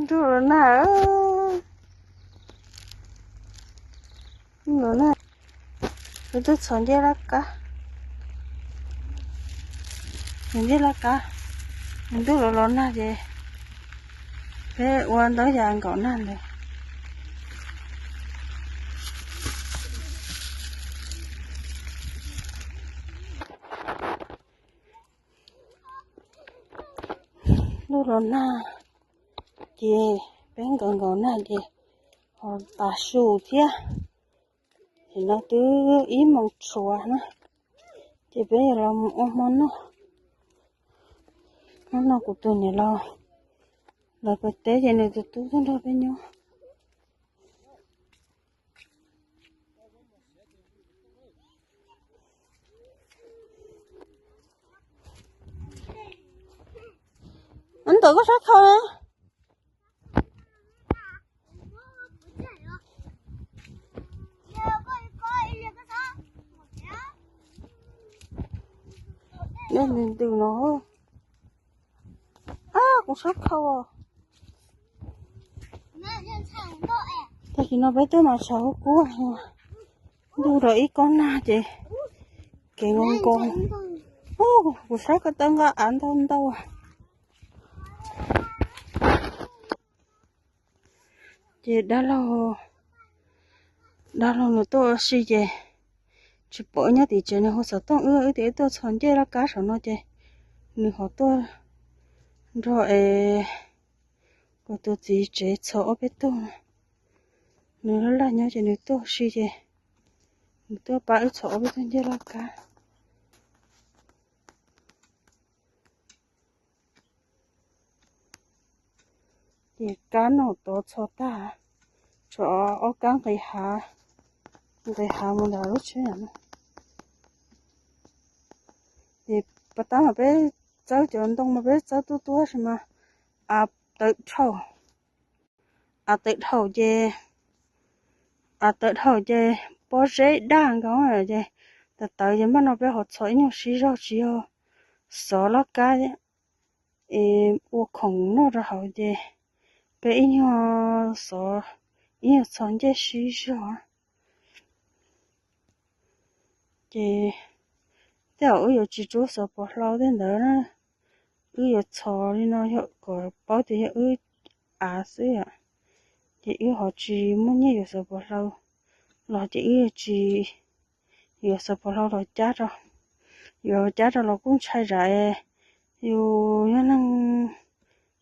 Ntuj los nag, los nag, peb twb txhos ncej laj kab, txhos ncej laj kab, ntuj los los nag ces peb ua ntaub yas nkaum nag ntawd. Ntuj los nag ces peb nkaum nkaum nag ces ho tas su thiab. Ces no twb ib moos tshuav na, ces peb yuav los mus ua hmo noj. Hmo noj kuv tus niam laus lawv pem teb ces nws tus tub tuaj nrog peb nyob. Ntawm koj sab khau na. Ntws no, kuv sab khau. Tag kis no peb tuaj mas tshav kub kub, ntuj rau ib kob nag ces kev nkaus nkaus. Kuv sab ko taw nqa av ntau ntau. Ces dab laug, dab laug nws tuaj ua si ces tsis pom wb nyob tim tsev, nws hu xov tooj wb, wb tias wb tuaj txhos ncej laj kab saum no ces nws ho tuaj nrog es kuv tus txiv tsev txhos ob peb tug na. Nws laj laj nyob ces nws tuaj ua si ces nws tuaj pab wb txhos ob peb tug ncej laj kab. Ces kab no tod txhos tag, tshuav ob kab nqis hav, nqis hav mus ntawm lub tsheb no. Ces pas tab mas peb txawb cov ntoo mas peb txawb tuab tuab tab sis mas av tawm dhau, av tawm dhau ces, av tawm dhau ces pob zeb daj nkaus ces tawv tawv ces npaj no peb ho txhos ib nyuag sib zog tsis yog xov laj kab es ua khoom noj rau hauv ces peb ib nyuag xov, ib nyuag txhos ncej sib zog. Ces tej zaum wb yuav tsis rub xov pos hlau tej ntawd na, wb yuav txhos li no yog kom paub tias yog wb av xwb, ces wb ho tsis muaj nyiaj yuav xov pos hlau los ces wb yuav tsis yuav xov pos hlau los cab rau, yuav cab rau los kuj ntshai zam, yus yog neeg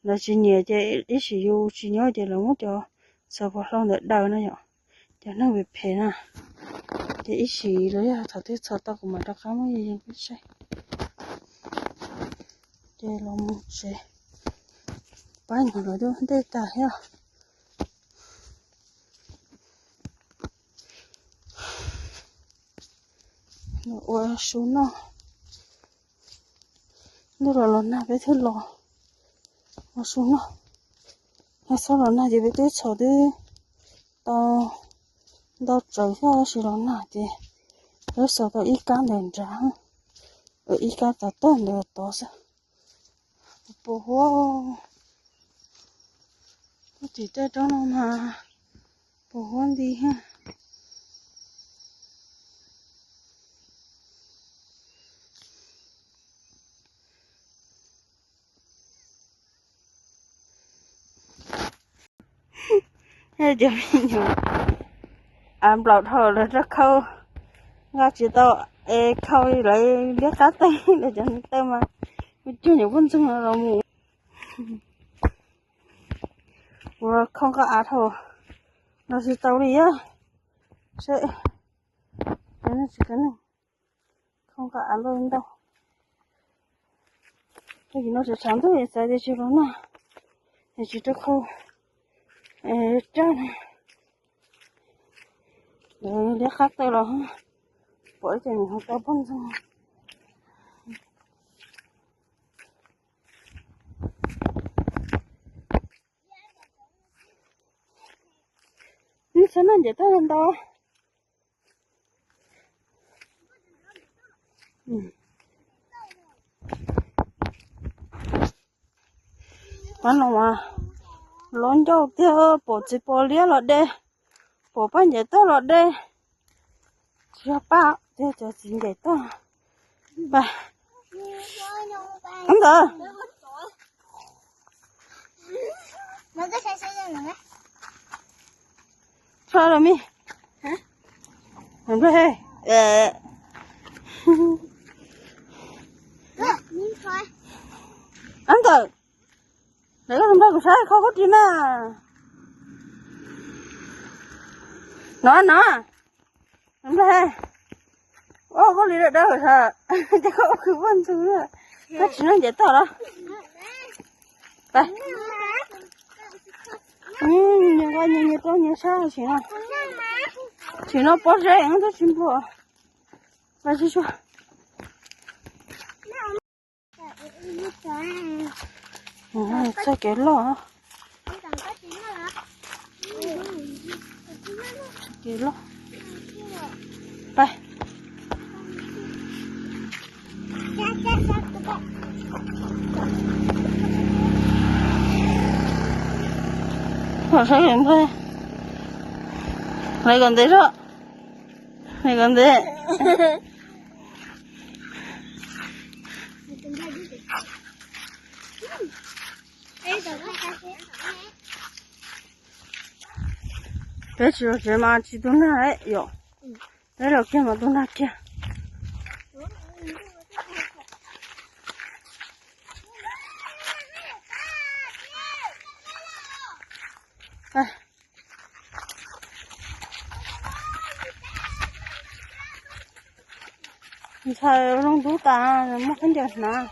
lawv tsis nyiam ces ib sim yus tsis nyob ces lawv muab cov xov pos hlau ntawd daws no yom, cov neeg phem phem na, ces ib sim los yog thaum twg txhos tau kuv mam rov qab muab yees peb saib. Ces los mus tsev, pab nyuam lawv lub ntej tag thiab. Ua su noj, ntuj los los nag peb thiaj los ua su noj. Yog txhob los nag ces peb twb txhos twb tau ntau tsaws thiab, tab sis los nag ces peb xaws tau ib kab ntawm nrad, ib kab tas tag ntawm tod xwb. Puas huab, tim tej roob no mas puas huab nti thiab. Cov me nyuam, av nplaum dhau lawv rau khau, nqa tsis tau es khau lawv liab qab tawg, lawv cov neeg tawg mas ua cuag nyuam poj ntxoog los mus. Kuv khau nqa av dhau los tsis tau li os. Seb, tsis khau nqa av ntau ntau. Tag kis no tshav tshav ntuj xav tias tsis los nag es tsis rau khau raj na. Lawv liab qab tawg los pom ib co nyuam ho tau poj ntxoog. Neb txhob noj ncev tag ntau. Pab no mas Los ncauj tiag, pom txiv pos liab los de, pom paj ncaim toj los de. Tsis yog paj, tiag cov txiv ncaim toj. Paj. Ntawd. Tso los mi. Ntawd. Lawv nrog kuv saib kho kub ris na. No no. Ua koj li dawb dawb, ces koj ua khwv poj ntxoog, koj tsis noj ncaim toj los? Nyias nyias rau nyias sab tsis no. Tsis no pob zeb twb tsis npua. Txoj kev loj. Kev loj. Pab. Hlais kom ntev zog. Hlais kom ntev. Peb tsis los tsev mas tsis tu nag yom. Peb los kiag mas tu nag kiag. Ntxhais zoo ntub tas, muaj khaub ncaws hnav.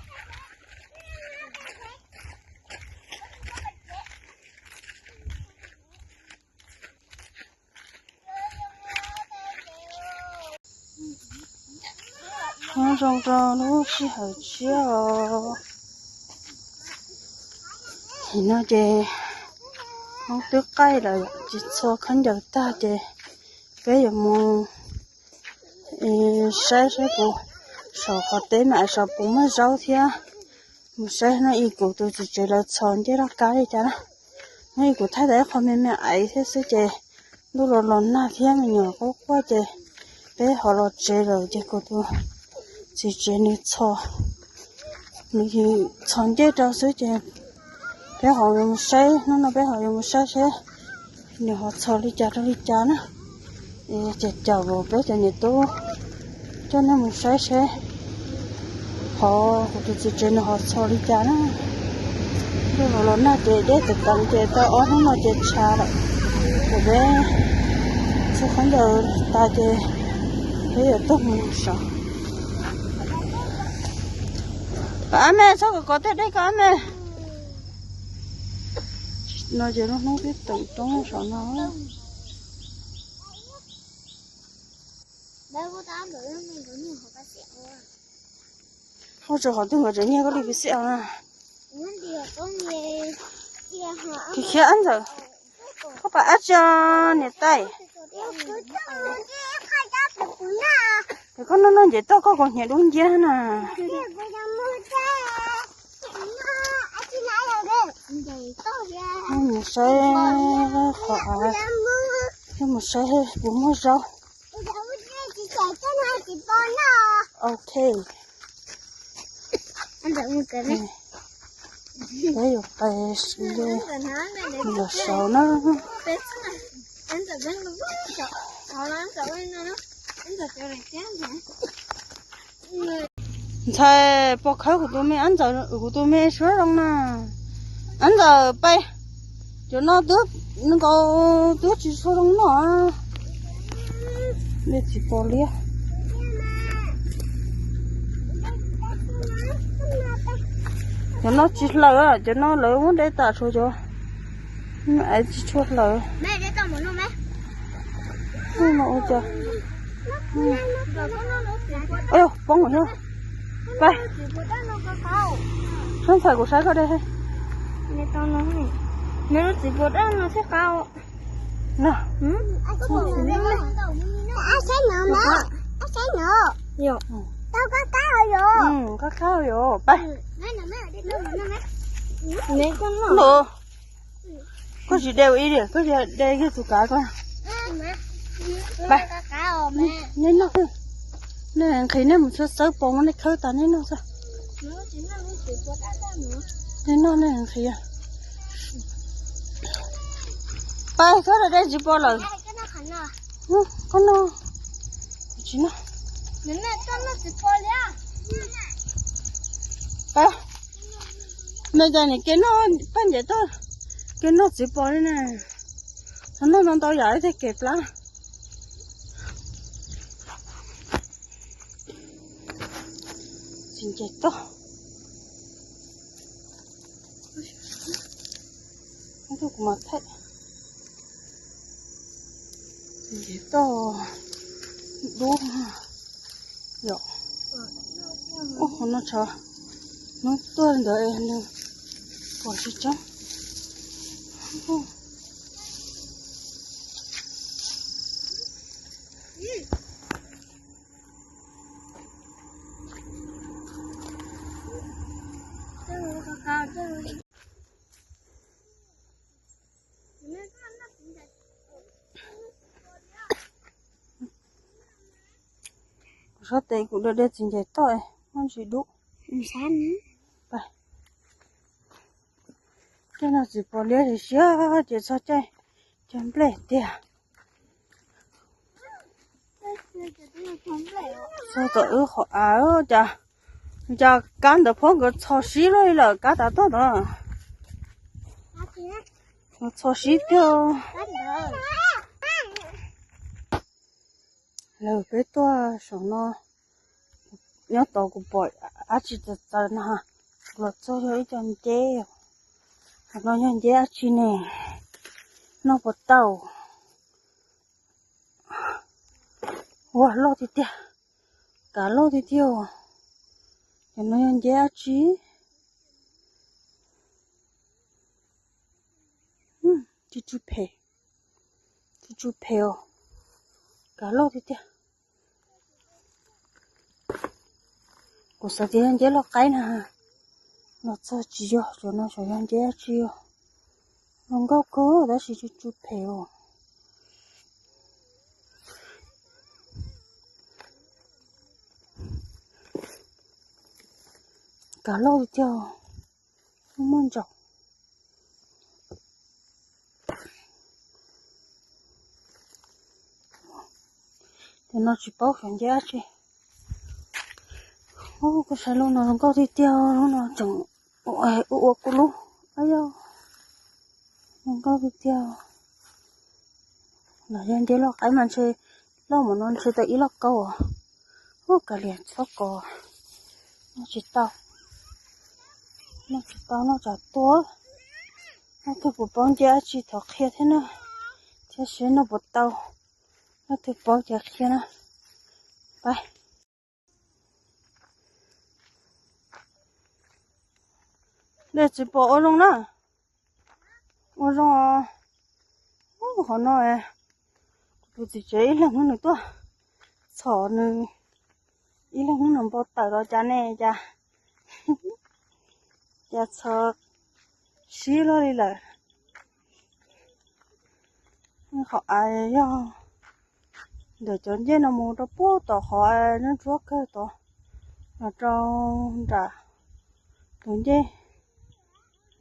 Nyob zoo rau lub sij hawm tshiab os. Nim no ces Hmoob twb qaij lawm, tsis txhua khaub ncaws tag ces peb yuav mus saib saib kuv saum qhov teb mas saum puas muaj zaub thiab. Mus saib no ib kuv tus txiv tsev lawv txhos ncej laj kab li cas na. No ib kuv thaij tau ib qho me me aiv thiab xwb ces ntuj los los nag thiab me nyuam quaj quaj ces peb ho los tsev lawm ces kuv tus txiv tsev nws txhos, nws txhos ncej rau xwb ces peb ho yuav mus saib, hnub no peb ho yuav mus saib seb nws ho txhos li cas rau li cas na. Ces caum peb cov niam tub coj nej mus saib seb qhov kuv tus txiv tsev nws ho txhos li cas na. Ntuj los los nag ces deb tawm teev ces tau ob hnub no ces tshav lawm. Ces peb txhua khaub ncaws tas ces peb yuav tuaj mus saud. Koj ab me, txhob kom kov tej dej koj ab me. No ces lub hnub twb teem roob saum no. Ua tsaug qhov twg nkawd tseem nyiag koj li pes xij os na. Khiav khiav ab ntxawm, koj pam ab tsi niam tais. Ces koj noj noj ncaim toj koj kaus hniav dub nciab na. Mus saib qhov av, mus saib puas muaj zaub. Ok. Peb yuav pais los saud na. Ntxhais pom khawb kuv tus me ab ntxawm, kuv tus me suab zoo na. Ab ntxawm pais, cov no twb nkaus twb tsis tshua zoo noj. Dej txiv pos liab. Cov no tsis hlaws, cov no lawv muab de tas tshuav cov aiv tsis tshua hlaws. Ua cas, poob thiab. Pais, sab ntxhais kuv saib koj de. Nws lub txiv puas daj no thiaj qab. No. Qab qab yom, pais. Nws. Koj tsis de ua ib diam, koj de yog tus kav koj. Neb noj, nej nqhis nej mus xawb xawb pos muab nej khawb tas nej noj xwb. Nej noj nej nqhis. Pais, koj de txiv pos lawm. Koj noj. Tsis noj. Pais, me cas nim ke noj paj ncaim toj, ke noj txiv pos li na. Txhob noj ntau ntau yam ib teg kev plab. Txiv ncaim toj. Kuv mas thaij. Txiv ncaim toj dub yom. Ub, qhov no tshav, hnub tuaj ntawd es nws pom tsis tseeb. Kuv sab tes kuv de de txiv ncaim toj, muaj ntsis dub. Tej no txiv pos liab siab siab ces txog caij cog nplej tiag. Txog tom wb qhov av, cas, cas kab ntawd phob nkawd txho sib luaj li lawm, kab tav toj ntawd. Nkawd txho sib tiag. Lawv peb tuaj saum no, nyob tod kuv pom dab tsi txawv txawv no, los txog yog ib co nceb. Qhov no yog nceb dab tsi ne? Noj puas tau? Ua loj tiag tiag, kav loj tiag tiag. Cov no yog nceb dab tsi? Tsw tsw phem, tsw tsw phem os, kav loj tiag tiag. Kuv xav tias yog nceb loj qaib na, los txog tsis yog, cov no xyov yog nceb dab tsi os. Zoo nkauj kawg tab sis tsw tsw phem os. Kav loj tiag, muaj ntsaum. Cov no tsis paub xyov nceb dab tsi. Ub, koj saib lub no zoo nkauj tiag tiag, lub no tseem ua ua kuv lub. Ab yog, zoo nkauj tiag tiag. Los yog nceb loj qaib mas ntshe loj mus no ntshe tau ib loj kaub os. Ub, kav liam txhob kov, noj tsis tau, noj tsis tau noj tsam tuag. Leej twg puas paub nceb dab tsi thov qhia thiab na, thiab seb noj puas tau. Leej twg paub ces qhia na. Pab, de txiv pos ua zoo na. Ua zoo os. Ub, qhov no, kuv tus txiv tsev ib leeg hnub nws tuaj txhom nws, ib leeg hnub nws npau taws los cas ne cas, cas txho sib luaj li lawm. Qhov av yog ntawm cov ncej no mus rau puag tom qhov ntsuab kawg tod, los rau nram tus ncej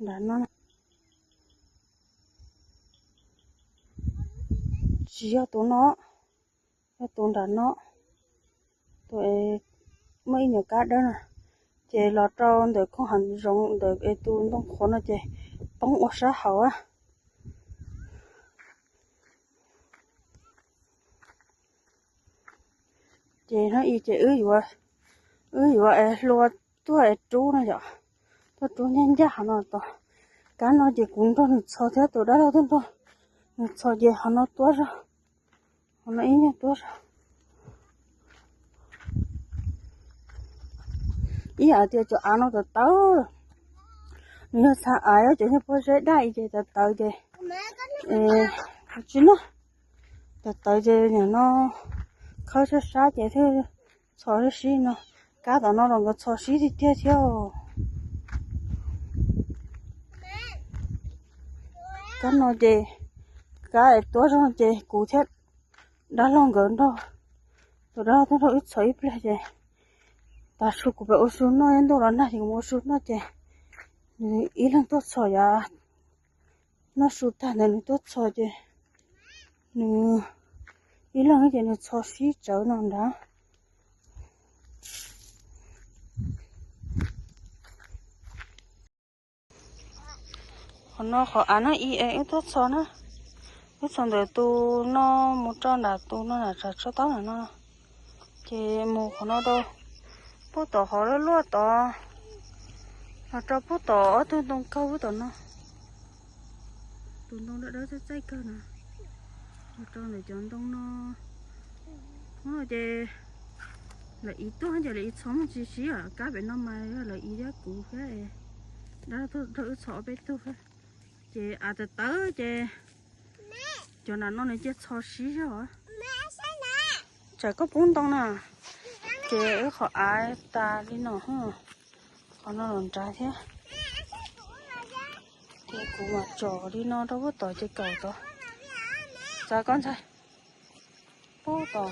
nram no. Tsis yog tus no, yog tus nram no, tus muaj ib nyuag kab dawb na, ces los rau ntawm khoom hav zoov ntawm es tus ntoo qhuav no ces poob ua sab hauv a. Ces hnub i ces wb yuav, wb yuav hlua tuaj es rub no yom, tuaj rub ncaj ncaj hauv no tod. Kab no ces kuv nrog nws txhos thiab, tus dab laug tuaj nrog nws txhos ces hauv no tuab zog, hauv no ib nyuag tuab zog. Ib yam tias cov av no tawv tawv, nws yog xav av, cov niag pob zeb daj i ces tawv tawv ces, tsis noj, tawv tawv ces nim no khawb sab sab ces thiaj txhos sib sib no. Kab tom no los nkawd txhos sib tiag tiag thiab. Kab no ces kab es tuab zog ces kuv thiab dab laug nkawd nrog, tus dab laug tuaj nrog wb txhos ib pliag ces tav su kuv pem ua su noj, ntuj los nag ces kuv mus ua su noj ces nws ib leeg tuaj txhos yav noj su tag ntawd nws tuaj txhos ces nws ib leeg ces nws txhos sib tsawv no nrad. Qhov no qhov av no ib es wb tuaj txhos na, wb txhos ntawm tus no mus rau nram tus no nram tsam tsho taub nram no, ces mus qhov no rau pub tom qhov luaj luaj tod, los rau pub tom ob tug ntoo kawg pub tom no, tus ntoo dawb dawb txaij txaij kawg na, los rau ntawm cov ntoo no. Hnub no ces lawv ib tuaj ces lawv ib txhos muaj tsis sib kab pem no mas yog lawv ib thiab kuv thiab, dab laug tuaj nrog wb txhos ob peb tug thiab. Ces av tawv tawv ces cov nram no nws cia txhos sib zog. Tsam koj pub ntoo na, ces wb qhov av tas li no, qhov no los nrad thiab. Ces kuv mam tsom li no rau pub tom ces kaum tod. Txav koj ntxhais, pub tom,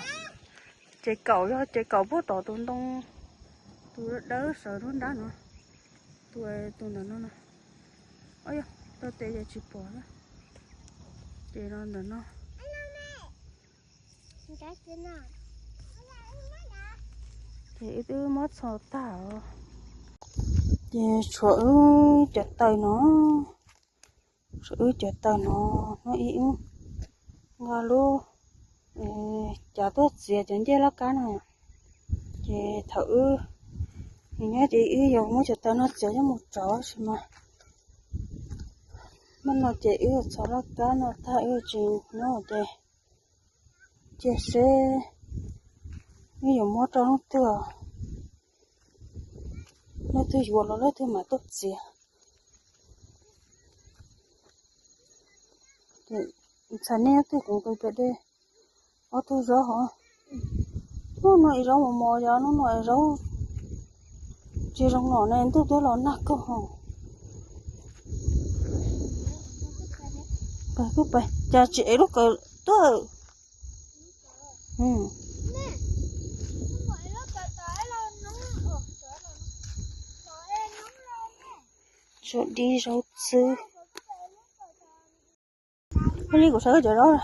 ces kaum yog ces kaum pub tom tus ntoo, tus dawb sawv nruab nrab no, tus, tus ntawm no no. Ob yog tau tes ces tsis pom na. Ces no ntawm no. Ces wb twb muab txhos tag os. Ces tshuav wb cov taws no, tshuav wb cov taws no, hnub ib wb nqa lub cav tuaj txiav cov ncej laj kab no. Ces thaum wb nyob ces wb yuav muab cov taws no txiav coj mus rauv tab sis mas hnub no ces wb txhos laj kab no tag wb tsis nyob ces cia seb wb yuav muab rau leej twg, leej twg yuav los leej twg mam tuaj txiav. Ntxhais nej ob tug koom tus pem de ob tug zaub hov. Hnub no ib zaub mos mos, yog hnub no ib zaub tsis zoo no ne, ntuj twb los nag kawg hos. Pais kuj pais, cas tsis ev lub kawm tuaj. Tsuas di zaub txwb. Ua li kuv saib cov zaub.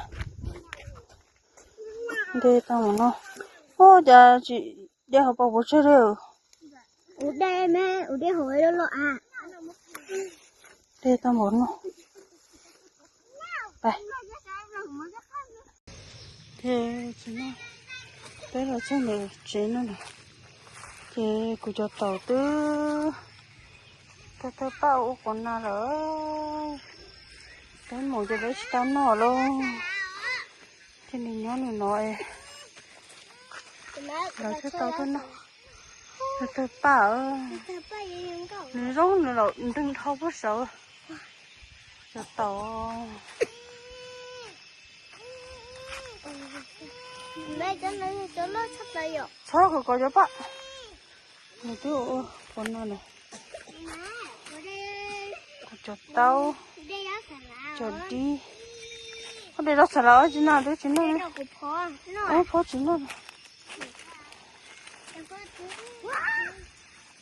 De tau npaum no. Ua cas tsis de hauv paus puas tsawg li. De tau npaum no. Peb los txog ntawm tsev no na, ces kuv cov taum twb tawg tawg paj ua quav na lawm. Peb mus ces peb tsis tau noj lauj. Ces nws nyob nws no es lawv thiaj tau tuaj noj. Tawg tawg paj, nws zoo nws los nteeg dhau puag saud. Cov taum. Txhob kom kom cov paj. Nws twb ua quav no lawm. Cov taub, cov dib. Koj de rau xav lawm, tsis noj twb tsis noj. Ub, phob tsis noj.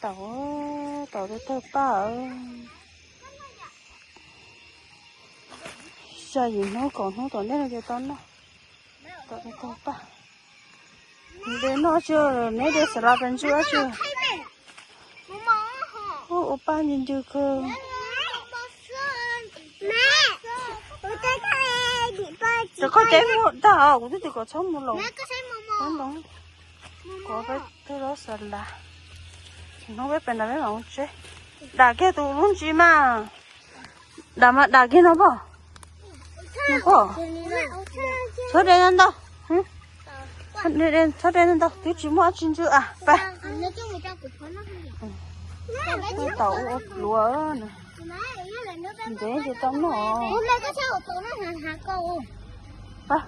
Taum, taum tawg tawg paj. Xya yim hnub kaum hnub tom ntej no ces tau noj. Taum tawg tawg paj. De noj tsi, neb de xav lawm pes ntswg tsi. Ub, ua paj ncw ncw kawg. Ces koj ceb mus tag os, kuv twb tias kom txhob mus laus. Ntoo, kuv peb twb lawv xav lawm. Hnub peb pem nram peb mam mus tsev. Dam kiag tus lub ntsis mas. Dam mas dam kiag no pog. Pog, txhob de ntau ntau. Txhob de ntau ntau, twb tsis muaj dab tsi ntsw a. Pab, taum ua pluav na. Ntev ces tau noj. Pab,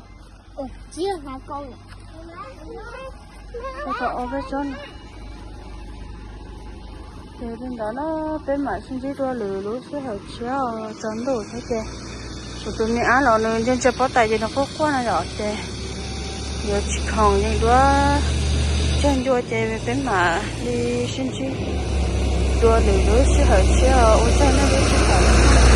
tau ua peb tsob no. Ces li ntawd na, peb mam sib ntsib dua lwm lub sij hawm tshiab tsaus ntuj thiab ces Kuv tus me ab los nws ntsia ntsia pob tais ces nws quaj quaj no yom, ces yuav tsis khoom yeej dua, tsag ncua ces peb mam li sib ntsib dua lwm lub sij hawm tshiab, ua tsaug nej lub sij hawm.